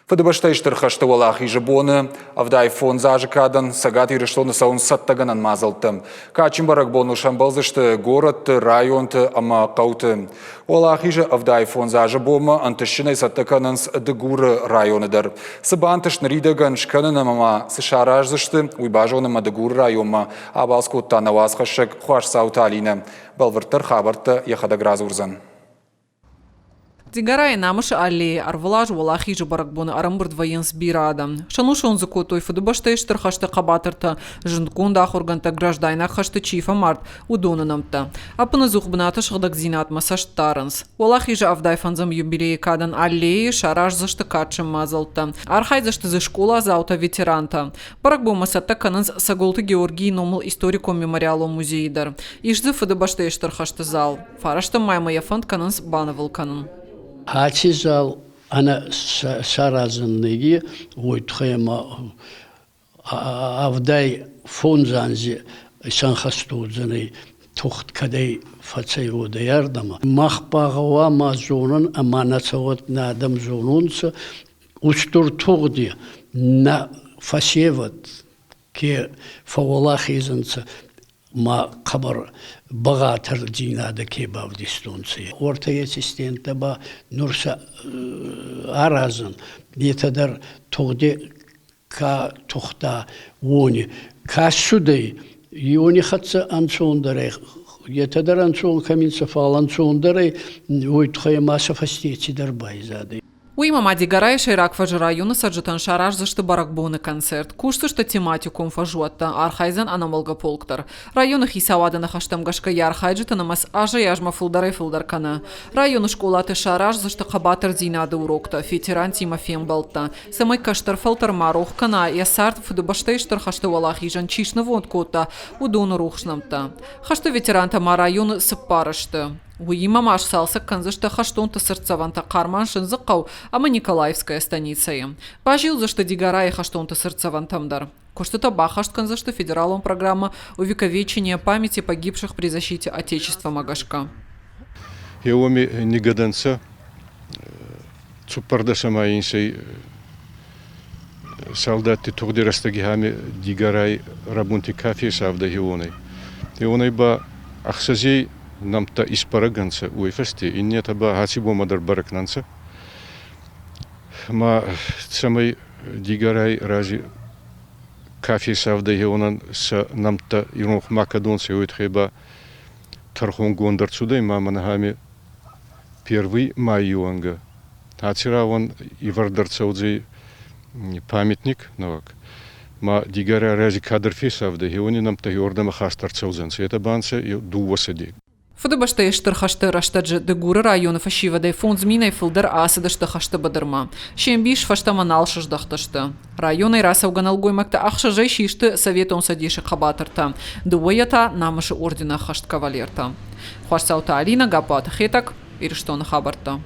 Фыдыбӕстӕйы Стыр хӕсты Уӕлахизы боны 75 азы кадӕн Цӕгат Ирыстоны цӕуынц цӕттӕгӕнӕн мадзӕлттӕ. Кадджын бӕрӕгбоныл сӕмбӕлдзысты горӕтты, районты ӕмӕ хъӕуты. Уӕлахизы 75 азы бонмӕ ӕнтыстджынӕй цӕттӕ кӕнынц Дыгуры районы дӕр. Цы бантыст ныридӕгӕн скӕнын ӕмӕ ма цы сараздзысты, уый базонынмӕ Дыгуры районмӕ абалц кодта нӕ уацхӕссӕг Хуасдзауты Алинӕ. Бӕлвырддӕр хабӕрттӕ йӕхӕдӕг радзурдзӕн. Дигорайы Намысы аллейы ӕрвылаз Уӕлахизы бӕрӕгбоны ӕрӕмбырд вӕййынц бирӕ адӕм. Сӕнусон дзы кодтой Фыдыбӕстӕйы Стыр хӕсты хъӕбатыртӕ, зындгонд ахуыргӕндтӕ граждайнаг хӕсты чи фӕмард, уыдоны нӕмттӕ. Ӕппынӕдзух бынаты сыгъдӕгдзинадмӕ цӕст дарынц. Уӕлахизы 75-ӕм юбилейы кадӕн аллейы сараздзысты кадджын мадзӕлттӕ. Архайдзысты дзы скъоладзаутӕ, ветерантӕ. Бӕрӕгбонмӕ цӕттӕ кӕнынц Цӕголты Георгийы номыл историкон-мемориалон музейы дӕр. Ис дзы Фыдыбӕстӕйы Стыр хӕсты зал. Фарӕстӕм маймӕ йӕ фӕнд кӕнынц банывыл кӕнын. Аци зал ӕнӕ саразӕн нӕййе, уой туххӕй ӕма 75 анзи исӕнхӕст уодзӕнӕй тугъд кӕдӕй фӕцӕй уодӕй ардӕмӕ. Мах ба гъӕуама зонӕн ӕма нӕ цӕуӕт нӕ адӕм зононцӕ, устур тугъди нӕ фӕсевӕд ке фӕууӕлахез ӕнцӕ, ма хъӕбӕр бӕгъатӕрдзийнадӕ ке бавдистонцӕ. Уӕртӕ еци стендтӕ ба нур сӕ аразӕн, етӕ дӕр тугъди ка тухта, уони. Ка цудӕй, уони хӕццӕ ӕнцондӕрӕй, етӕ дӕр ӕнцон кӕми нцӕ, фал ӕнцондӕрӕй уой туххӕй ма сӕ фӕсте цидӕр байзадӕй. Уыимӕ ма Дигорайы сӕйраг фӕзы районы цӕрджытӕн сараздзысты бӕрӕгбоны концерт, кусдзысты тематикон фӕзуӕттӕ, архайдзӕн ӕнӕмӕлгӕ полк дӕр. Районы хицауады ныхӕстӕм гӕсгӕ йӕ архайджыты нымӕц азӕй-азмӕ фылдӕрӕй-фылдӕр кӕны. Районы скъолаты сараздзысты хъӕбатырдзинады уроктӕ, ветерантимӕ фембӕлдтӕ, цӕмӕй кӕстӕр фӕлтӕр ма рох кӕна, йӕ цард Фыдыбӕстӕйы Стыр хӕсты уӕлахизӕн чи снывонд кодта, уыдоны рухс нӕмттӕ. Хӕсты ветерантӕ ма районы цыппар сты. Уыимӕ ма сцалцӕг кӕндзысты хӕстонты цыртдзӕвӕнтӕ Хъарман-Сындзыхъӕу ӕмӕ Николаевская станицӕйы. Базилдзысты Дигорайы хӕстонты цыртдзӕвӕнтӕм дӕр. Куыстытӕ баххӕст кӕндзысты федералон программӕ «Увековечение памяти погибших при защите Отечества»-мӕ гӕсгӕ. Еуеми нигӕдӕнцӕ цуппӕрдӕсӕмӕ инсӕй салдатти тугъди рӕстӕги ами Дигорай рӕбунти ка фесавдӕй, хеуонӕй. Хеуонӕй ба ӕхсӕзей нӕмттӕ исбӕрӕг ӕнцӕ, уой фӕсте иннетӕ ба аци бонмӕ дӕр бӕрӕг нӕ нцӕ. Ма цӕмӕй Дигорай рази ка фесавдӕй, хеуонӕн сӕ нӕмттӕ иронх ма кӕдонцӕ, уой туххӕй ба тӕрхонгонд ӕрцудӕй ма мӕнӕ ами первый майи уӕнгӕ аци рауӕн ивӕрд ӕрцӕудзӕй памятник нӕуӕг. Ма Дигорӕ рази кадӕр фесавдӕй, хеуони нӕмттӕ хеуордӕмӕ хаст ӕрцӕудзӕнцӕ. Етӕ ба нцӕ дууӕ Фыдыбӕстӕйы Стыр хӕсты рӕстӕджы Дыгуры районы фӕсивӕдӕй 5000-ӕй фылдӕр ацыдысты хӕсты быдырмӕ. Се мбис фӕстӕмӕ нал сыздӕхтысты. Районӕй рацӕугӕ нӕлгоймӕгтӕ ӕхсӕзӕй систы Советон Цӕдисы хъӕбатыртӕ, дыууӕйӕ та Намысы ордены ӕххӕст кавалертӕ. Хуасдзауты Алинӕ, Гаппуаты Хетӕг, Ирыстоны хабӕрттӕ.